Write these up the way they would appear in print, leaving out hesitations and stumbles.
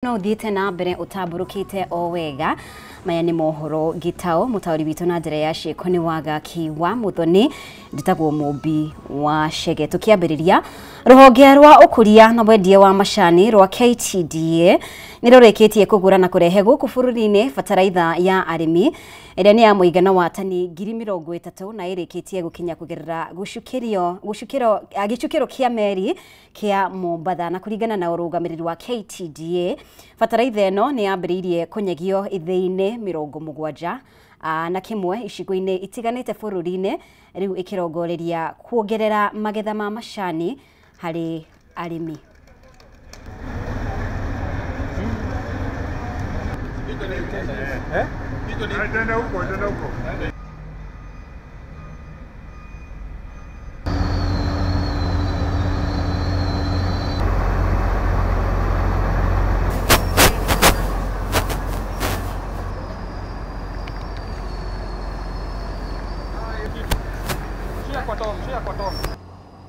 No ũthiĩte na mbere ũtambũrũkĩte o wega. Maya nĩ mohoro gĩtao mũtaũri witũ na njĩra ya ciĩko nĩ Wagaki wa Mũthoni, njĩtagwo Mũmbi wa Chege. Tũkĩambĩrĩria, rũhonge rwa ũkũria na wendia wa macani rwa KTDA nĩ rũrĩkĩtie kũgũra na kũrehe gũkũ bũrũri-inĩ bataraitha ya arĩmi ĩrĩa nĩ ya mũigana wa tani 30,000 na ĩrĩkĩtie gũkinya kũgerera gĩcukĩro kĩa meri kĩa Mombatha. Na kũringana na ũrũgamĩrĩri wa KTDA, bataraitha ĩno nĩ yambĩrĩirie kũnyagio ithĩi-inĩ 71 icigo-inĩ itiganĩte bũrũri-inĩ, rĩu ĩkĩrongoreria kuongerera magetha ma macani harĩ arĩmi.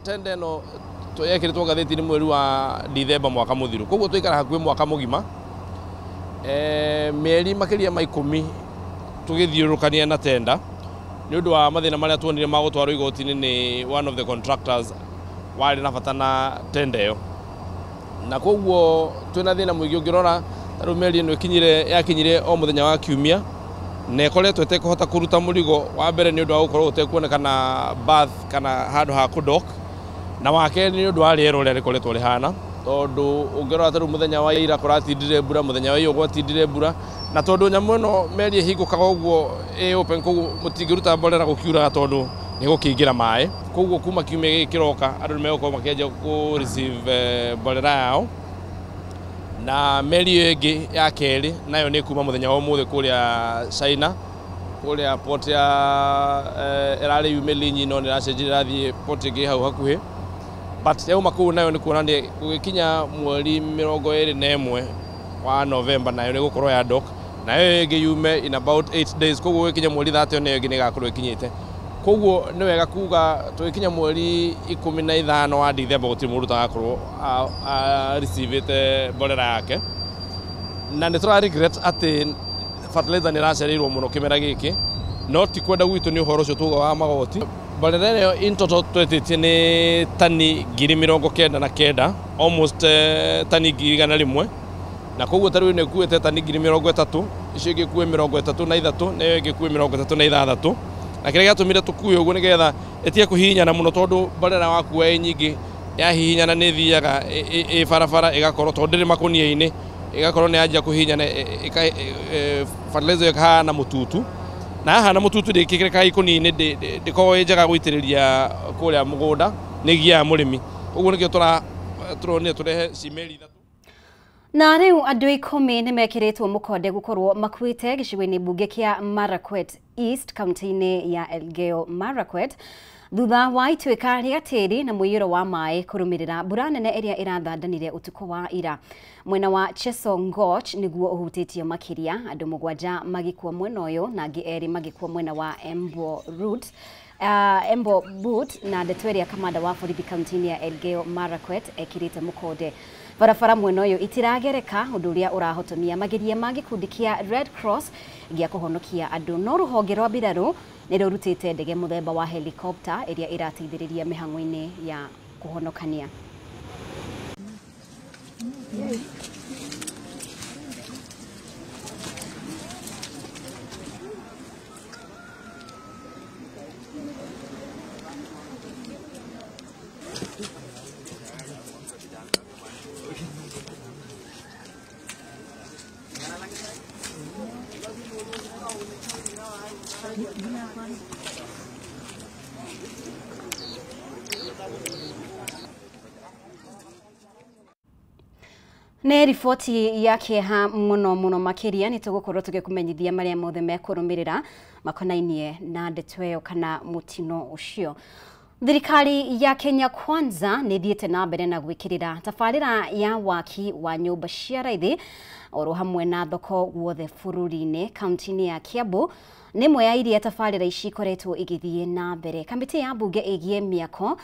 Tenda ĩno yekĩrĩtwo ngathĩti-inĩ mweri wa Dithemba mwaka mũthiru, koguo twaikara hakuhĩ mwaka mũgima, mĩeri makĩria ma 10 tũgĩthiũrũrũkania na tenda nĩ ũndũ wa mathĩna marĩa tuonire ma gũtwarwo igoti-inĩ nĩ one of the contractors warĩ na bata na tenda ĩyo, na koguo twĩna thĩna mũingĩ. Ũngĩrora ta rĩu meri ĩno yakinyire o mũthenya wa kiumia na ĩkoretwo ĩtekũhota kũruta mũrigo wa mbere nĩ ũndũ wa gũkorwo ũtekuonekana berth kana handũ ha kũdock, na wa kerĩ nĩ ũndũ wa rĩera ũrĩa rĩkoretwo rĩhana, tondũ ũngĩrora ta rĩu mũthenya wa ira kũratindire mbura, mũthenya wa iyo gwatindire mbura, na tondũ nyamũ ĩno meri ĩhingũkaga ũguo ĩ open, koguo mũtingĩruta mborera gũkiuraga tondũ nĩ gũkĩingĩra maĩ. Koguo kuma kiumia gĩkĩ kĩroka andũ nĩ megũkorwo makĩanjia kũ receive mborera yao, na meri ĩyo ĩngĩ ya kerĩ nayo nĩ kuma mũthenya wa ũmũthĩ kũrĩa China, kũrĩa port ya ĩrarĩ yume Linyi no nĩ ĩracenjirie ĩrathiĩ port ĩngĩ hau hakuhĩ, but yauma kũu nayo nĩ kuonania gũgĩkinya mweri 21 wa November nayo nĩ gũkorwo ya dock, nayo ĩngĩ yume in about 8 days, koguo gũgĩkinya mweri 30 nayo ĩngĩ nĩ ĩgakorwo ĩkinyĩte. Koguo nĩ wega kuga tũgĩkinya mweri 15 wa Dithemba gũtirĩ mũndũ ũtagakorwo receive mborera yake, na nĩ tũra regret atĩ fertilizer nĩ ĩracereirwo mũno kĩmera gĩkĩ, no ti kwenda gwitũ nĩ ũhoro ũcio tuga wa magoti. Mborera ĩyo in total twetĩtie nĩ tani 99,000, almost tani 100,000, na koguo ta rĩu ĩno ĩkuĩte tani 30,000, icio ingĩ ikuue 33, na ĩyo ĩngĩ ĩkuue 36. Na kĩrĩa gĩatũmire tũkue ũguo nĩgetha ĩtige kũhihinyana mũno, tondũ mborera wakua ĩ nyingĩ yahihinyana nĩ ĩthiaga ĩ barabara ĩgakorwo, tondũ ndĩrĩ makũnia-inĩ, ĩgakorwo nĩ yanjia kũhihinyana, fertilizer ĩkahana mũtutu, na yahana mũtutu ndĩkĩrĩkaga ikũnia-inĩ, ndĩkoragwo ĩ njega gũitĩrĩria kũrĩa mũgũnda, nĩ ĩgiaga mũrĩmi. Ũguo nĩkĩo tũronire tũrehe cimeri ithatũ. Na rĩu andũ 10 nĩ mekĩrĩtwo mũkonde gũkorwo makuĩte gĩcigo-inĩ mbunge kĩa Marakwet East kaunti-inĩ ya Elgeyo Marakwet thutha wa ituĩka rĩa tĩri na mũiyũro wa maĩ kũrũmĩrĩra mbura nene ĩrĩa ĩrathandanire ũtukũ wa ira. Mwena wa Chesongoch nĩguo ũhutĩtio makĩria, andũ 7 magĩkua mwena ũyũ na angĩ 2 magĩkua mwena wa Embo Route. Embo Boot na ndeto ĩrĩa kamanda wa borithi kaunti-inĩ ya Elgeyo Marakwet ekĩrĩte mũkonde. Barabara mwena ũyũ itiragereka, ũndũ ũrĩa ũrahotomia mageria ma gĩkundi kĩa Red Cross gĩa kũhonokia andũ, no rũhonge rwa mbirarũ nĩ rũrutĩte ndege mũthemba wa helicopter ĩrĩa ĩrateithĩrĩria mĩhang'o-inĩ ya kũhonokania. Nĩ riboti ya kĩeha mũno mũno makĩria, nĩ tũgũkorwo tũgĩkũmenyithia marĩa mothe mekũrũmĩrĩra makonainie na ndeto ĩyo kana mũtino ũcio. Thirikari ya Kenya Kwanza nĩ thiĩte na mbere na gwĩkĩrĩra tabarĩra ya waki wa nyũmba cia raithi oro hamwe na thoko guothe bũrũri-inĩ. Kaunti-inĩ ya Kiambu nĩ ĩmwe ya iria tabarĩra ici ikoretwo igĩthiĩ na mbere. Kamĩtĩ ya mbunge ĩgiĩ mĩako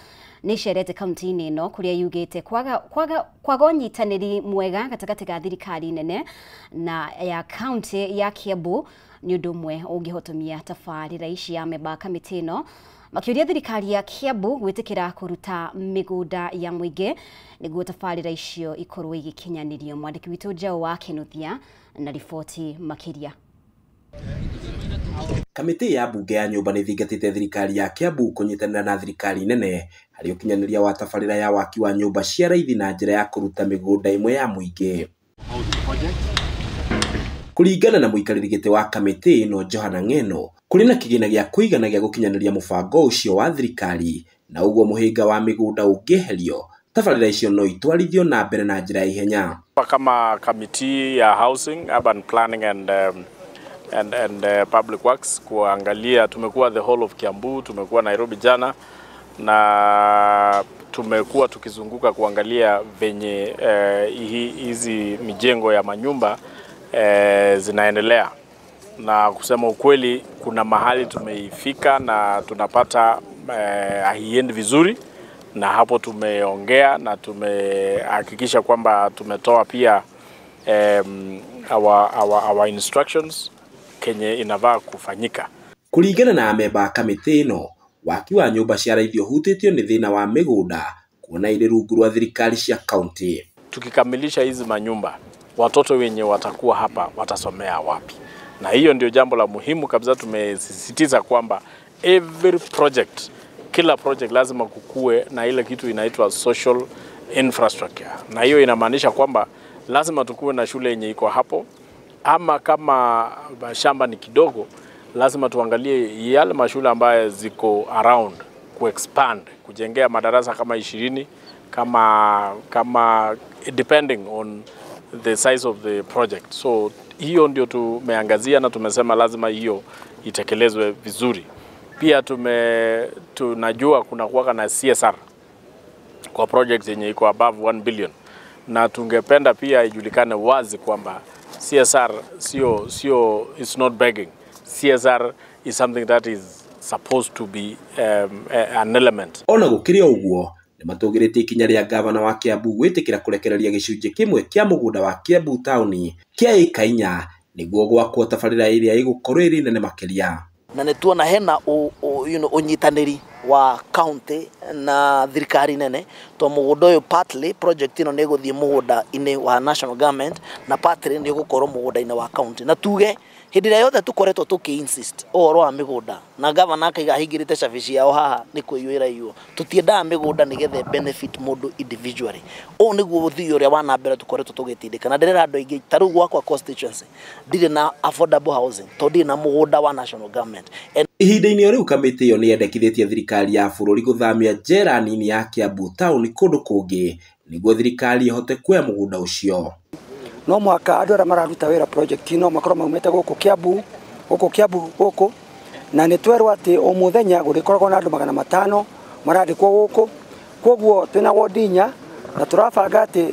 nĩ ĩcerete kaunti-inĩ ĩno kũrĩa yugĩte kwaga ũnyitanĩri mwega gatagatĩ ga thirikari nene na ya kaunti ya Kiambu nĩ ũndũ ũmwe ũngĩhotomia tabarĩra ici. Ya memba kamĩtĩ ĩno makĩũria thirikari ya Kiambu gwĩtĩkĩra kũruta mĩgũnda ya mũingĩ nĩguo tabarĩra icio ikorwo igĩkinyanĩrio. Mwandĩki witũ Njaũ wa Kĩnuthia na riboti makĩria. Kamĩtĩ ya mbunge ya nyũmba nĩ ĩthingatĩte thirikari ya Kiambu kũnyitanĩra na thirikari nene harĩ ũkinyanĩria wa tabarĩra ya waki wa nyũmba cia raithi na njĩra ya kũruta mĩgũnda ĩmwe ya mũingĩ. Kũringana na mũikarĩri gĩtĩ wa kamĩtĩ ĩno Johana Ng'eno, kũrĩ na kĩgĩna gĩa kũigana gĩa gũkinyanĩria mũbango ũcio wa thirikari, na ũguo mũhĩnga wa mĩgũnda ũngĩeherio, tabarĩra icio no itwarithio na mbere na njĩra ya ihenya. Kama kamiti ya housing, urban planning and public works kuangalia, tumekuwa the whole of Kiambu, tumekuwa Nairobi jana na tumekuwa tukizunguka kuangalia venye hizi mijengo ya manyumba zinaendelea, na kusema ukweli kuna mahali tumeifika na tunapata haiendi vizuri, na hapo tumeongea na tumehakikisha kwamba tumetoa pia our instructions kenye inavaa kufanyika. Kuringana na amemba a kamĩtĩ ĩno, waki wa nyũmba cia raithi ũhutĩtio nĩ thĩna wa mĩgũnda kuona irĩ rungu rwa thirikari cia kaunti. Tukikamilisha hizi manyumba, watoto wenye watakuwa hapa watasomea wapi? Na hiyo ndio jambo la muhimu kabisa. Tumesisitiza kwamba every project, kila project lazima kukue na ile kitu inaitwa social infrastructure, na hiyo inamaanisha kwamba lazima tukue na shule yenye iko hapo, ama kama shamba ni kidogo lazima tuangalie yale mashule ambayo ziko around, kuexpand, kujengea madarasa kama 20 kama depending on the size of the project. So hiyo ndio tumeangazia na tumesema lazima hiyo itekelezwe vizuri. Pia tunajua kuna kuwa na CSR kwa project yenye iko above 1 billion, na tungependa pia ijulikane wazi kwamba CSR sio it's not begging. CSR is something that is supposed to be an element. Ona gũkĩrĩ o ũguo, nĩmatũgĩrĩtie ikinya rĩa gavana wa Kiambu gwĩtĩkĩra kũrekereria gĩcunjĩ kĩmwe kĩa mũgũnda wa Kiambu taũni kĩa ĩka 4 nĩguo gwakwo tabarĩra ĩrĩa ĩgũkorwo ĩrĩ nene makĩria. Na nĩ tuona hena ũnyitanĩri wa county na thirikari nene to mũgũnda ũyũ partly project ĩno nĩ ĩgũthiĩ mũgũnda-inĩ wa national government na partly nĩ ĩgũkorwo mũgũnda-inĩ wa county. Na tuge hĩndĩ ĩrĩa yothe tũkoretwo tũkĩ insist ũhoro wa mĩgũnda na governor akaiga ahingĩrĩte cabi ciao haha nĩ kwĩiyũra iyuo, tũtiendaga mĩgũnda nĩgetha benefit mũndũ individually. Ũũ nĩguo ũthii ũrĩa wa na mbere tũkoretwo tũgĩtindĩka, na ndĩrera andũ aingĩ ta rĩu gwakwa constituency ndirĩ na affordable housing tondũ ndirĩ na mũgũnda wa national government. Ihinda-inĩ o rĩu kamĩtĩ ĩyo nĩ yendekithĩtie thirikari ya bũrũri gũthamia njera nini ya Kiambu taũni kũndũ kũngĩ nĩguo thirikari ĩhote kuoya mũgũnda ũcio. No mwaka andũ arĩa mararuta wĩra project ĩno makorwo maumĩte gũkũ Kiambu gũkũ, na nĩ twerwo atĩ o mũthenya gũrĩkoragwo na andũ 500 marandĩkwo gũkũ, koguo twĩna wodi 4 na tũrabanga atĩ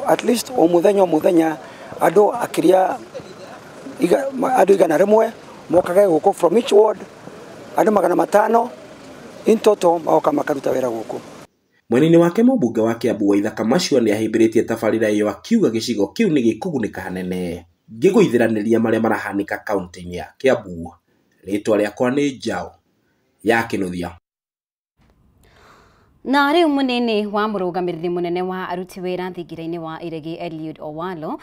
at least o mũthenya andũ akĩria andũ 100 mokage gũkũ from each ward, andũ 500 in total magoka makaruta wĩra gũkũ. Mwena-inĩ wake mũmbunge wa Kiambu Waithaka Machua nĩ ahĩmbĩrĩtie tabarĩra ĩyo akiuga gĩcigo kĩu nĩ gĩkũgunĩka hanene. Ngĩgũithĩranĩria marĩa marahanĩka kaunti-inĩ ya Kiambu, rĩtwa rĩakwa nĩ Njaũ ya Kĩnuthia. Na rĩu mũnene wa mũrũgamĩrĩri mũnene wa aruti wĩra thingira-inĩ wa Iregi Eliud Owalo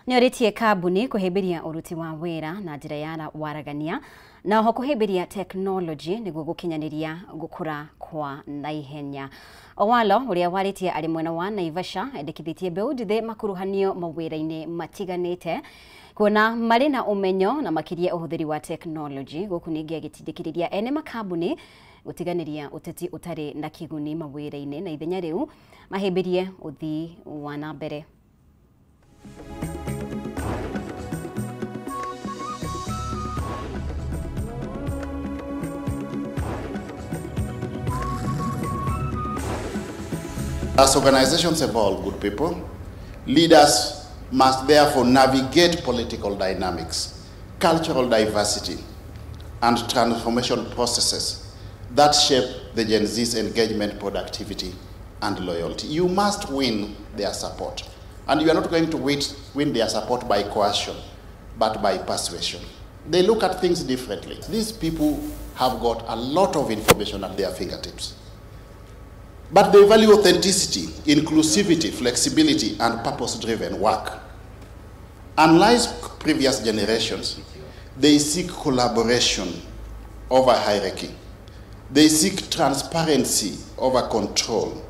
nĩorĩtie kambuni kũhĩmbĩria ũruti wa wĩra na njĩra ya waragania na oho kũhĩmbĩria tekinoronjĩ nĩguo gũkinyanĩria gũkũra kwa naihenya. Owalo ũrĩa warĩtie arĩ mwena wa Naivasha endekithĩtie mbeũ njĩthĩ makuruhanio mawĩra-inĩ matiganĩte kuona marĩ na ũmenyo na makĩria ũhũthĩri wa tekinoronjĩ, gũkũ ningĩ agĩtindĩkĩrĩria ene makambuni gũtiganĩria ũteti ũtarĩ na kĩguni mawĩra-inĩ na ithenya rĩu mahĩmbĩrie ũthii wa na mbere. As organizations evolve, good people, leaders must therefore navigate political dynamics, cultural diversity, and transformation processes that shape the Gen Z's engagement, productivity, and loyalty. You must win their support. And you are not going to win their support by coercion, but by persuasion. They look at things differently. These people have got a lot of information at their fingertips. But they value authenticity, inclusivity, flexibility, and purpose-driven work. Unlike previous generations, they seek collaboration over hierarchy. They seek transparency over control.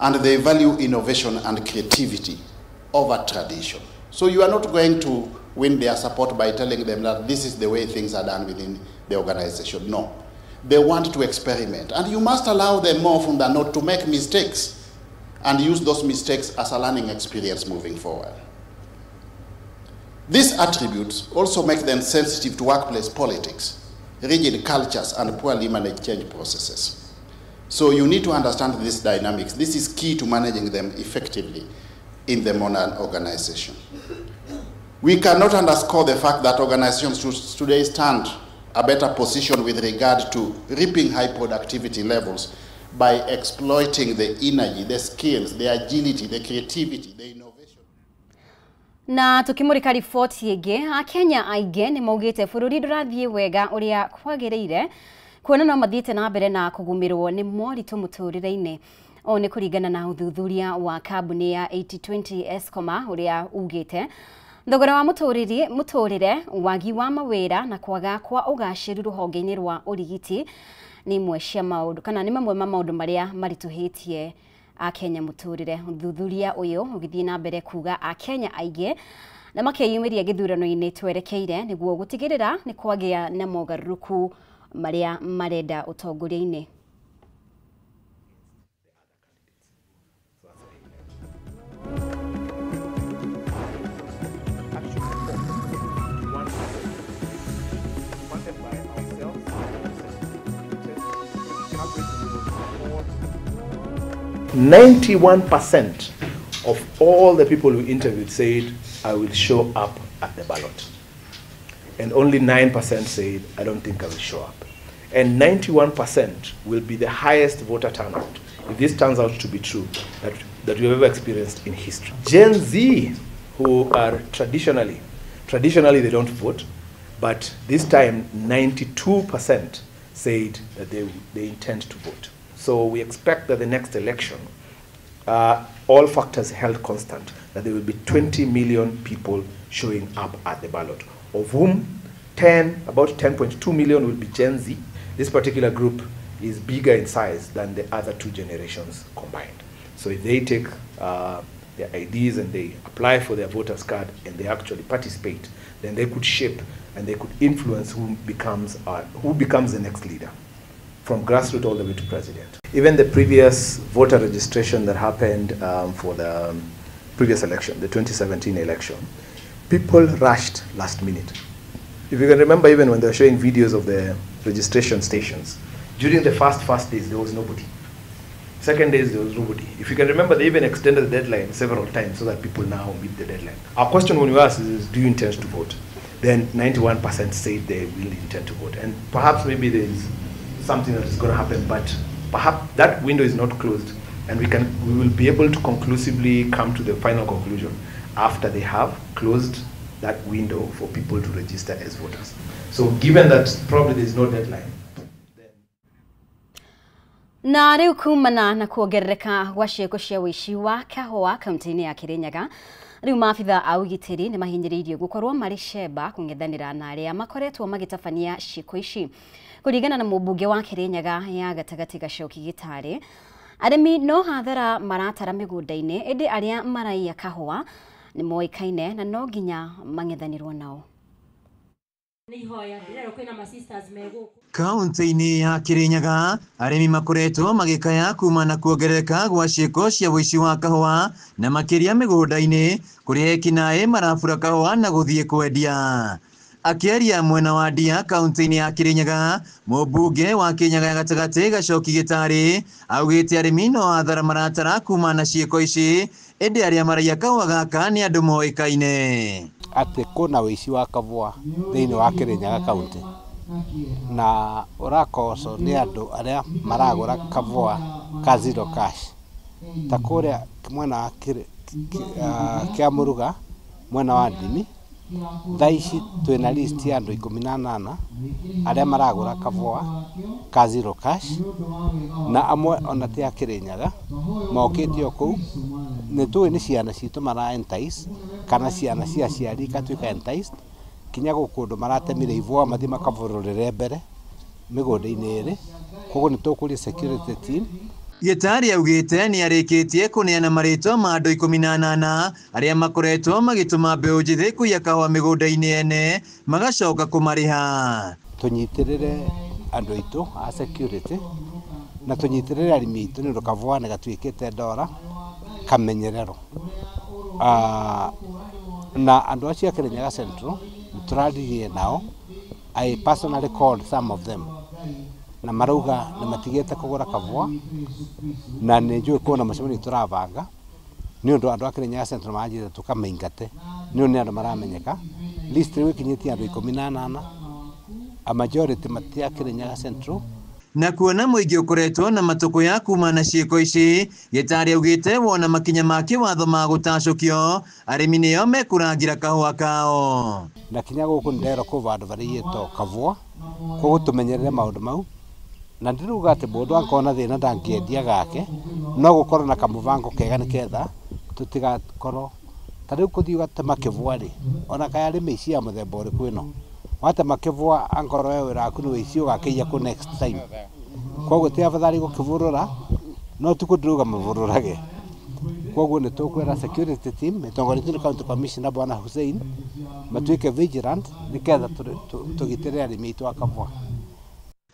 And they value innovation and creativity over tradition. So you are not going to win their support by telling them that this is the way things are done within the organization. No. They want to experiment. And you must allow them more often than not to make mistakes and use those mistakes as a learning experience moving forward. These attributes also make them sensitive to workplace politics, rigid cultures, and poorly managed change processes. So you need to understand these dynamics. This is key to managing them effectively in the modern organization. We cannot underscore the fact that organizations today stand a better position with regard to reaping high productivity levels by exploiting the energy, the skills, the agility, the creativity, the innovation. Na tukimurika riboti ĩngĩ, Akenya aingĩ nĩ maugĩte bũrũri ndũrathiĩ wega ũrĩa kwagĩrĩire, kuona no mathiĩte na mbere na kũgũmĩrwo nĩ moritũ mũtũrĩre-inĩ. Ũũ nĩ kũringana na ũthuthuria wa kambuni ya 8020 Escoma ũrĩa ugĩte thogora wa mũtũrĩre, wagi wa mawĩra na kwaga kwa ũgacĩru rũhonge-inĩ rwa ũrigiti nĩ imwe cia maũndũ kana nĩ mamwe ma maũndũ marĩa maritũhĩtie Akenya mũtũrĩre. Ũthuthuria ũyũ ũgĩthiĩ na mbere kuga Akenya aingĩ na makeyumĩria gĩthurano-inĩ twerekeire nĩguo gũtigĩrĩra nĩ kwagĩa na mogarũrũku marĩa marenda ũtongoria-inĩ. 91% of all the people we interviewed said, I will show up at the ballot. And only 9% said, I don't think I will show up. And 91% will be the highest voter turnout, if this turns out to be true, that we've ever experienced in history. Gen Z, who are traditionally they don't vote, but this time 92% said that they intend to vote. So we expect that the next election, all factors held constant, that there will be 20 million people showing up at the ballot, of whom about 10.2 million will be Gen Z. This particular group is bigger in size than the other two generations combined. So if they take their IDs and they apply for their voter's card and they actually participate, then they could shape and they could influence who becomes the next leader, from grassroots all the way to president. Even the previous voter registration that happened for the previous election, the 2017 election, people rushed last minute. If you can remember, even when they were showing videos of the registration stations, during the first days, there was nobody. Second days, there was nobody. If you can remember, they even extended the deadline several times so that people now meet the deadline. Our question when we asked is, do you intend to vote? Then 91% said they will intend to vote. And perhaps maybe there's something that is going to happen, but perhaps that window is not closed, and we will be able to conclusively come to the final conclusion after they have closed that window for people to register as voters. So given that probably there is no deadline. Na rĩu kumana na kuongerereka gwa ciĩko cia ũici wa kahũa kaunti-inĩ ya Kirinyaga, rĩu maabitha a ũgitĩri nĩ mahinyĩrĩirio gũkorwo marĩ cemba kũng'ethanĩra na arĩa makoretwo magĩtabania ciĩko ici. Kũringana na mũmbunge wa Kirinyaga ya gatagatĩ Gacoki Gĩtarĩ, arĩmi no hathara maratara mĩgũnda-inĩ, ĩndĩ arĩa maraiya kahũa nĩ moĩkaine na no nginya mang'ethanĩrwo nao. Kaunti-inĩ ya Kirinyaga arĩmi makoretwo magĩkaya kuma na kuongerereka gwa ciĩko cia ũici wa kahũa na makĩria mĩgũnda-inĩ kũrĩa ekinaĩ marabura kahũa na gũthiĩ kwendia. Akĩaria mwena wa Ndia kaunti-inĩ ya Kirinyaga, mũmbunge wa Kĩnyaga ya gatagatĩ Gacoki Gĩtarĩ augĩte arĩmi no athara maratara kuma na ciĩko ici, ĩndĩ arĩa maraiya kahũa gaka nĩ andũ moĩkaine. Atĩ kwĩna ũici wa kahũa thĩinĩ wa Kirinyaga kaunti na ũrakocwo nĩ andũ arĩa maragũra kahũa ka zero cash ta kũrĩa mwena wa Kĩamũruga, mwena wa Ndimi. Thaa ici twĩna list ya andũ 18 arĩa maragũra kahũa ka zero cash, na amwe ona ti a Kirinyaga mokĩte o kũu. Nĩ tũĩ nĩ ciana citũ mara entice kana ciana cia aciari ikatuĩka enticed kinya gũkũ kũndũ maratemire ivũa mathiĩ makavũrũrĩre mbere mĩgũnda-inĩ ĩrĩ. Koguo nĩ tũkũria security team. Gĩtarĩ augĩte nĩ arĩkĩtie kũneana marĩtwa ma andũ 18 arĩa makoretwo magĩtũma mbeũ njĩthĩ kũiya kahũa mĩgũnda-inĩ ene magacoka kũmarĩha. Tũnyitĩrĩre andũ aitũ a security na tũnyitĩrĩre arĩmi aitũ nĩ ũndũ kahũa nĩ gatuĩkĩte ndora kamenyerero. Na andũ acio a Kirinyaga Central nĩ tũraririe nao. I personally called some of them na marauga nĩ matigĩte kũgũra kahũa, na nĩ njũĩ kwĩna mũcemanio tũrabanga nĩ ũndũ andũ a Kirinyaga Central manjĩrĩte tũkamaingate nĩ ũndũ nĩ andũ maramenyeka. List rĩu ĩkinyĩtie andũ 18, a majority mati a Kirinyaga Central. Na kuona mũingĩ ũkoretwo na matũkũ ya kuma na ciĩko ici, Gĩtarĩ augĩte wona makinya ma kĩwatho ma gũtacũkio arĩmi nĩo mekũrangĩra kahũa kao. Na kinya gũkũ nĩ nderwo kwĩ vandũ varĩiyĩtwo kahũa, koguo tũmenyerere maũndũ mau. Na ndiruga atĩ mũndũ angĩkorwo na thĩna ndangĩendia gake, no gũkorwo na kamũbango kega nĩgetha tũtigakorwo ta rĩu kũthiĩ ũgatema kĩbũa rĩ, ona kaĩ arĩ mĩici ya mũthemba ũrĩkũ ĩno, watema kĩbũa angorwo we wĩra waku nĩ wĩici ũgakĩiya kũ next time. Koguo ti afadhali gũkĩvũrũra, no ti kũndĩrauga mavũrũrage. Koguo nĩ tũkwĩra security team ĩtongoretio nĩ county commissioner Bwana Hussein matuĩke vigilant nĩgetha tũgitĩre arĩmi aitũ a kahũa.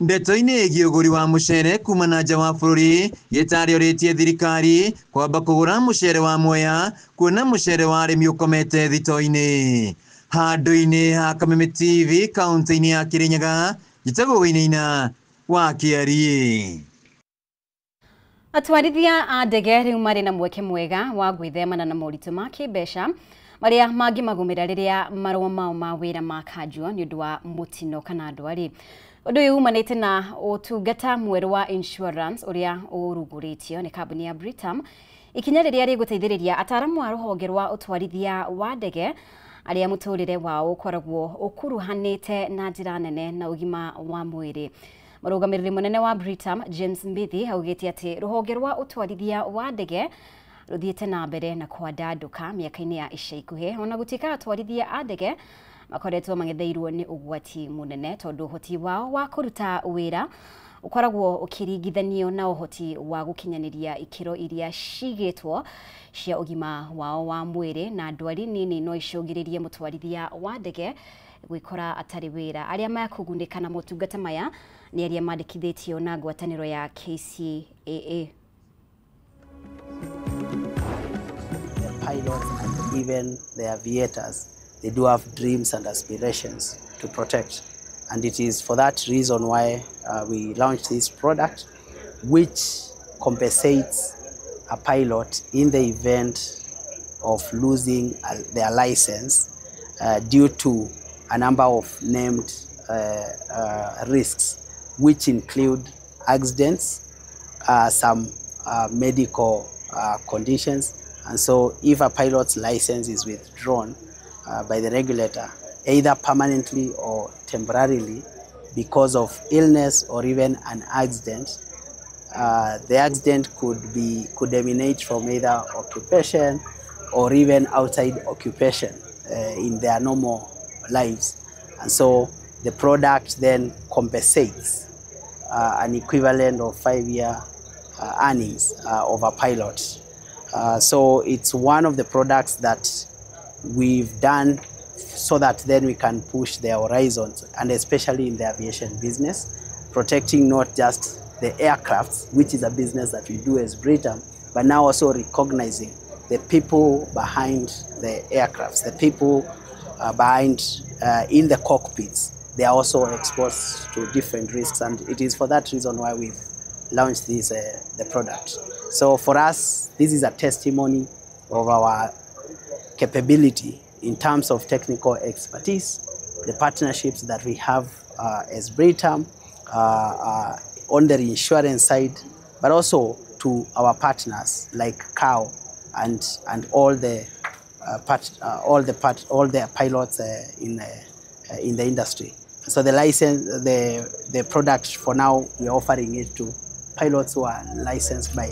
Ndeto-inĩ ĩgiĩ ũgũri wa mũcere kuma na nja wa bũrũri, Gĩtarĩ orĩtie thirikari kwamba kũgũra mũcere wa Mwea kuona mũcere wa arĩmi ũkomete thito-inĩ. Handũ-inĩ ha Kameme TV kaunti-inĩ ya Kirinyaga, njĩtagwo Wainaina wa Kĩariĩ. Atwarithia a ndege rĩu marĩ na mweke mwega wa gwĩthemana na moritũ ma kĩmbeca marĩa mangĩmagũmĩra rĩrĩa marũa mao ma wĩra makanjwo nĩ ũndũ wa mũtino kana ndwari. Ũndũ ũyũ umanĩte na ũtungata mwerũ wa insurance ũrĩa ũrugũrĩtio nĩ kambuni ya Britam, ikinya rĩrĩa rĩgũteithĩrĩria ataaramu a rũhonge rwa ũtwarithia wa ndege arĩa mũtũrĩre wao ũkoragwo ũkuruhanĩte na njĩra nene na ũgima wa mwĩrĩ. Mũrũgamĩrĩri mũnene wa Britam James Mbithi augĩte atĩ rũhonge rwa ũtwarithia wa ndege rũthiĩte na mbere na kwandandũka mĩaka-inĩ ya ica ikuhĩ, ona gũtuĩka atwarithia a ndege makoretwo mang'etheirwo nĩ ũgwati mũnene tondũ ũhoti wao wa kũruta wĩra ũkoragwo ũkĩringithanio na ũhoti wa gũkinyanĩria ikĩro iria cigĩtwo cia ũgima wao wa mwĩrĩ, na ndwari nini no icũngĩrĩrie mũtwarithia wa ndege gwĩkora atarĩ wĩra. Arĩa makũgunĩka na motungata maya nĩ arĩa mandĩkithĩtio na ngwatanĩro ya KCAA. The pilots and even the aviators, they do have dreams and aspirations to protect. And it is for that reason why we launched this product, which compensates a pilot in the event of losing their license due to a number of named risks, which include accidents, some medical conditions. And so if a pilot's license is withdrawn by the regulator, either permanently or temporarily, because of illness or even an accident, the accident could emanate from either occupation or even outside occupation in their normal lives. And so the product then compensates an equivalent of 5-year earnings of a pilot. So it's one of the products that we've done so that then we can push their horizons, and especially in the aviation business, protecting not just the aircrafts, which is a business that we do as Britam, but now also recognizing the people behind the aircrafts, the people behind in the cockpits, they are also exposed to different risks, and it is for that reason why we've launched this the product. So for us, this is a testimony of our capability in terms of technical expertise, the partnerships that we have as Britam on the insurance side, but also to our partners like CAO and all the pilots in the industry. So the license, the product for now, we are offering it to pilots who are licensed by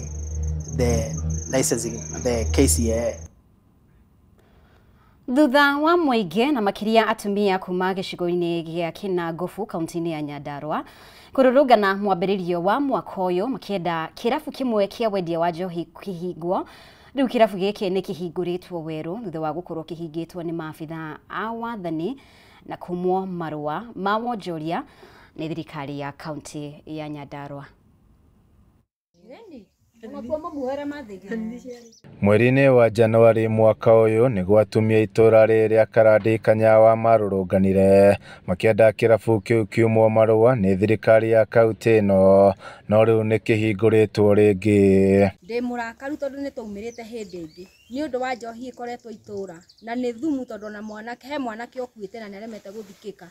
the licensing, the KCAA. Thutha wa mũingĩ na makĩria atumia kuma gĩcigo-inĩ gĩa Kĩnangobu kaunti-inĩ ya Nyandarua kũrũrũngana mwambĩrĩrio wa mwaka ũyũ makĩenda kĩrabu kĩmwe kĩa wendia wa njohi kĩhingwo. Rĩu kĩrabu gĩkĩ nĩ kĩhingũrĩtwo werũ thutha wa gũkorwo kĩhingĩtwo nĩ maabitha a wathani na kumwo marũa ma wonjoria nĩ thirikari ya kaunti ya Nyandarua. Mweri-inĩ wa Januari mwaka ũyũ nĩguo atumia itũra rĩrĩa Karandi Kanyawa marũrũnganire makĩenda kĩrabu kĩu kiumwo marũa nĩ thirikari ya kaunti ĩno, no rĩu nĩ kĩhingũrĩtwo rĩngĩ. Ndĩ mũrakaru tondũ nĩ twaumĩrĩte hĩndĩ ĩngĩ nĩ ũndũ wa njohi ĩkoretwo itũra na nĩ thumu tondũ na mwanake he mwanake ũkuĩte na nĩaremete gũthikĩka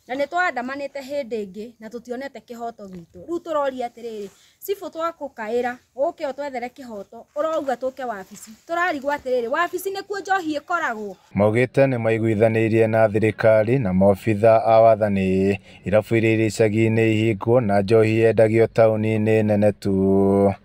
na nĩ twandamanĩte hĩndĩ ĩngĩ na tũtionete kĩhoto gitũ. Rĩu tũroria atĩrĩrĩ, cibũ twakũkaĩra ũke ũtwethere kĩhoto, ũrauga tũke wabici, tũrarigwo atĩrĩrĩ, wabici nĩkuo njohi ĩkoragwo. Maugĩte nĩ maiguithanĩirie na thirikari na maobitha a wathani irabu iria irĩ icagi-inĩ ihingwo na njohi yendagio taũni-inĩ nene tu.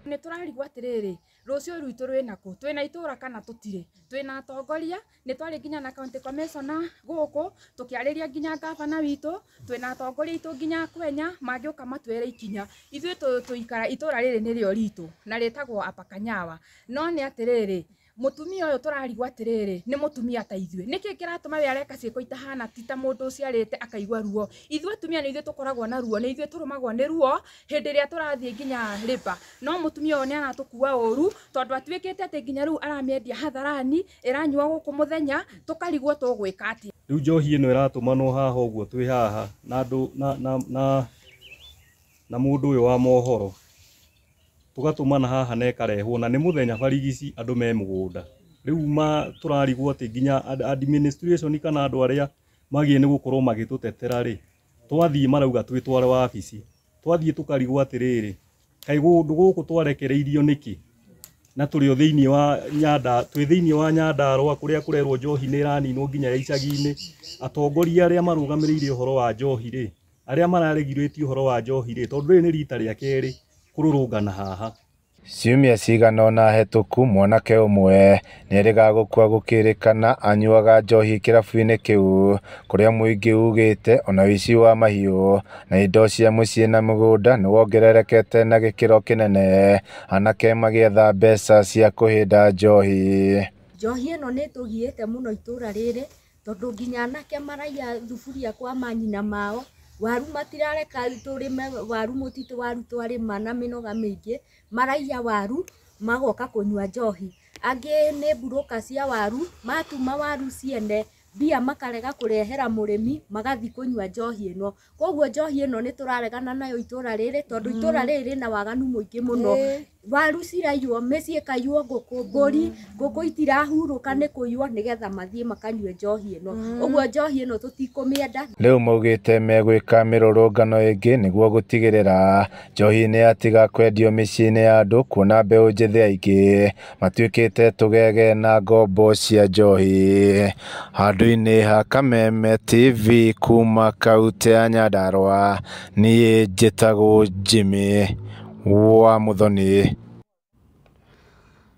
Nĩ tũrarigwo atĩrĩrĩ, rũciũ rwitũ rwĩna kũ? Twĩna itũra kana tũtirĩ? Twĩna atongoria, nĩ twarĩ nginya na county commissioner gũkũ, tũkĩarĩria nginya gavana witũ, twĩna atongoria aitũ nginya Kwenya, mangĩũka matwĩre ikinya. Ithuĩ tũikara itũra rĩrĩ nĩrĩo ritũ na rĩtagwo Upper Kanyawa. No nĩ atĩrĩrĩ, mũtumia ũyũ tũrarigwo atĩrĩrĩ, nĩ mũtumia ta ithuĩ. Nĩkĩ kĩratũma we areka ciĩko itahana ti ta mũndũ ũciarĩte akaigua ruo? Ithuĩ atumia nĩ ithuĩ tũkoragwo na ruo, nĩ ithuĩ tũrũmagwo nĩ ruo hĩndĩ ĩrĩa tũrathiĩ nginya rĩba. No mũtumia ũyũ nĩ aratũkua ũru tondũ atuĩkĩte atĩ nginya rĩu aramĩendia hatharani, ĩranyua gũkũ mũthenya, tũkarigwo tũgwĩka atĩa. Rĩu njohi ĩno ĩratũmanwo haha ũguo twĩ haha na andũ na mũndũ ũyũ wa mohoro tugatumana haha na ĩkarehwo na nĩ mũthenya barigici andũ me mũgũnda. Rĩu ma tũrarigwo atĩ nginya administration kana andũ arĩa magiĩ nĩ gũkorwo magĩtũtetera rĩ, twathiĩ marauga twĩtware wabici, twathiĩ tũkarigwo atĩrĩrĩ, kaĩ kũndũ gũkũ twarekereirio nĩkĩ na tũrĩ o thĩinĩ wa Nyanda, twĩ thĩinĩ wa Nyandarua kũrĩa kũrerwo njohi nĩ ĩraninwo nginya ya icagi-inĩ. Atongoria arĩa marũgamĩrĩire ũhoro wa njohi rĩ, arĩa mararegirĩtie ũhoro wa njohi rĩ, tondũ rĩrĩ nĩ rita rĩa kerĩ kũrũrũngana haha. Ciumia cigana ũna hetũku mwanake ũmwe nĩerĩga gũkua gũkĩrĩkana anyuaga njohi kĩrabu-inĩ kĩu kũrĩa mũingĩ ugĩte ona ũici wa mahiũ na indo cia mũciĩ na mũgũnda nĩwongererekete na gĩkĩro kĩnene, anake magĩetha mbeca cia kũhĩnda njohi. Njohi ĩno nĩ ĩtũgiĩte mũno itũra rĩrĩ tondũ nginya anake maraiya thuburia kwa manyina mao, waru matirareka tũrĩme waru mũtitũ, waru twarĩma na mĩnoga mĩingĩ, maraiya waru magoka kũnyua njohi. Angĩ nĩ mburũka cia waru, matuma waru ciene mbia makarega kũrehera mũrĩmi magathi kũnyua njohi ĩno. Koguo njohi ĩno nĩ tũraregana nayo itũra rĩrĩ tondũ itũra rĩrĩ rĩna waganu mũingĩ mũno. Waru ciraiywo, mĩciĩ ĩkaiywo ngũkũ, mbũri, ngũkũ itirahurũka nĩ kũiywo nĩgetha mathiĩ makanyue njohi ĩno. Ũguo njohi ĩno tũtikũmĩenda. Rĩu maugĩte megwĩka mĩrũrũngano ĩngĩ nĩguo gũtigĩrĩra njohi nĩ yatiga kwendio mĩciĩ-inĩ ya andũ, kuona mbeũ njĩthĩ aingĩ matuĩkĩte tũgege na ngombo cia njohi. Handũ-inĩ ha Kameme TV kuma kaunti ya Nyandarua, niĩ njĩtagwo Jimmy wa Muthoni.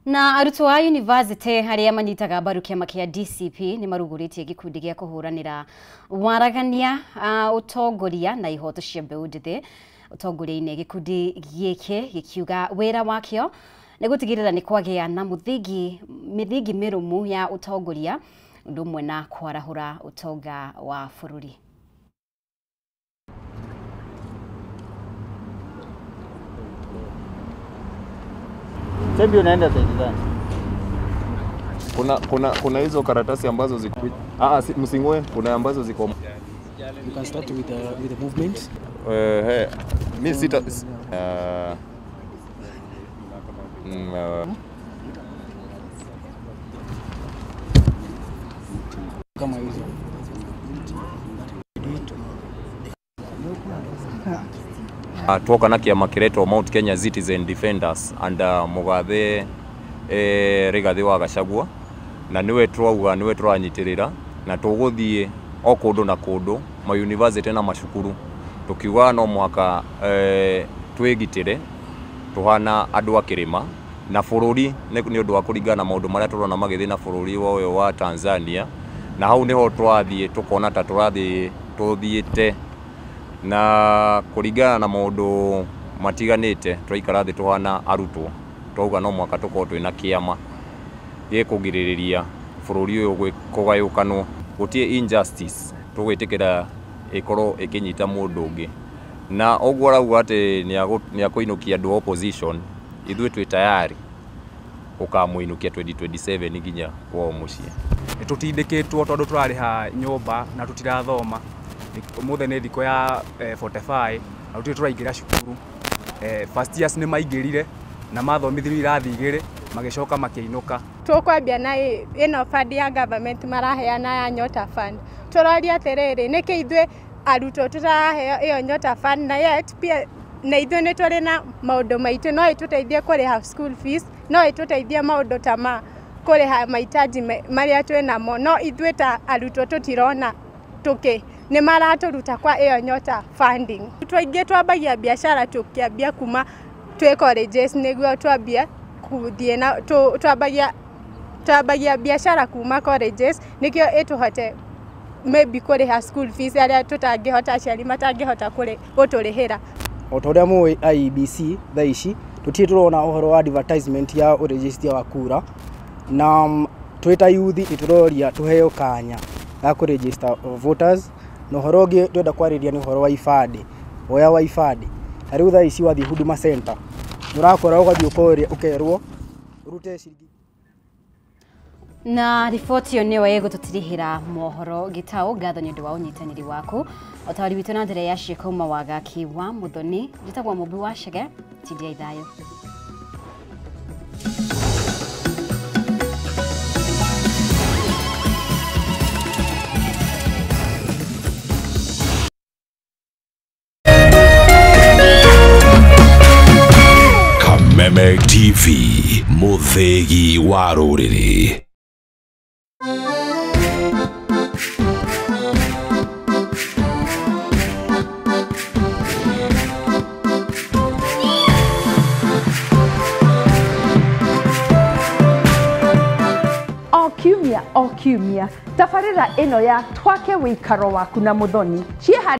Na arutwo a university arĩa manyitaga mbaru kĩama kĩa DCP nĩ marugũrĩtie gĩkundi gĩa kũhũranĩra waragania ũtongoria na ihoto cia mbeũ njĩthĩ ũtongoria-inĩ. Gĩkundi gĩkĩ gĩkiuga wĩra wakĩo nĩ gũtigĩrĩra nĩ kwagĩa na mĩthingi mĩrũmu ya ũtongoria ũndũ ũmwe na kwarahũra ũtonga wa bũrũri. Sasa unaenda side gani? Kuna hizo karatasi ambazo ziko msingoe, kuna ambazo ziko. You can start with the movement. Mimi sita kama hizo. Twoka na kiama kiretwo Mount Kenya Citizen Defenders and Mugathe Rigathi wa Gachagua, na niwe twauga niwe tũranyitirira na tũgũthiĩ o kũndũ na kũndũ ma university na macukuru tukiuga no mũhaka twĩgitĩre tũhana andũ a kĩrĩma na bũrũri nĩ ũndũ wa kũringana na maũndũ marĩa tũrona magĩthiĩ na bũrũri ũyũ wa Tanzania, na hau nĩho tũrathiĩ tũkona ta tũrathiĩ tũthiĩte na kũringana na maũndũ matiganĩte tũraikara thĩ tũhana arutwo twauga no mũhaka tũkorwo twĩna kĩama gĩkũgirĩrĩria bũrũri ũyũ kũgayũkanwo. Gũtirĩ injustice tũgwĩtĩkĩra ĩkorwo ĩkĩnyita mũndũ ũngĩ, na ũguo arauga atĩ nĩ akũinũkia andũ opposition, ithuĩ twĩ tayari ũkamũinũkia 2027 nginya kwao mũciĩ. Nĩ tũtindĩkĩtwo tondũ tũrarĩha nyũmba na tũtirathoma. Ũmũthĩ nĩ thikũ ya 45 na tũtirĩ tũraingĩra cukuru. First years nĩ maingĩrire na mathomithirio irathi igĩrĩ magĩcoka makĩinũka. Tũkwambia na ĩno fund ya government maraheana ya Nyota Fund. Tũroria atĩrĩrĩ, nĩkĩ ithuĩ arutwo tũtaraheo ĩyo Nyota Fund, na yet pia na ithuĩ nĩ tũrĩ na maũndũ maitũ, no ĩtũteithie kũrĩha school fees, no ĩtũteithie maũndũ ta ma kũrĩha mahitaji marĩa twĩ namo, no ithuĩ ta arutwo tũtirona tũkĩ nĩ maratũruta kwa ĩyo Nyota funding. Twaingĩ twambagia biacara tũkĩambia kuma twĩ colleges nĩguo twambie kũthiĩ na twambagia biacara kuma colleges nĩkĩo ĩtũhote maybe kũrĩha school fees arĩa tũtangĩhota, aciari matangĩhota gũtũrĩhĩra. O ta ũrĩa mũĩ IEBC thaa ici tũtirĩ tũrona ũhoro wa advertisement ya ũregister wa kura, na twĩ ta youth nĩ tũroria tũheo kanya ga kũregister voters. Na ũhoro ũngĩ ndĩrenda kwarĩria nĩ ũhoro wa ibandĩ, woya wa ibandĩ. Ta rĩu thaa ici wathiĩ Huduma Center ũrakora ũgathiĩ ũkoria ũkerwo ũrute ciringi. Na riboti ĩyo nĩyo ĩgũtũtirihĩra mohoro gĩtaũ. Ngatho nĩ ũndũ wa ũnyitanĩri waku. Ũtawari witũ na njĩra ya ciĩko Mawagaki wa Mũthoni. Njĩtagwo Mũmbi wa Chege, tindiai thayũ. Kameme TV, mũthĩgi wa rũrĩrĩ. O kiumia tabarĩra ĩno ya Twake Wĩikaro Waku na Mũthoni.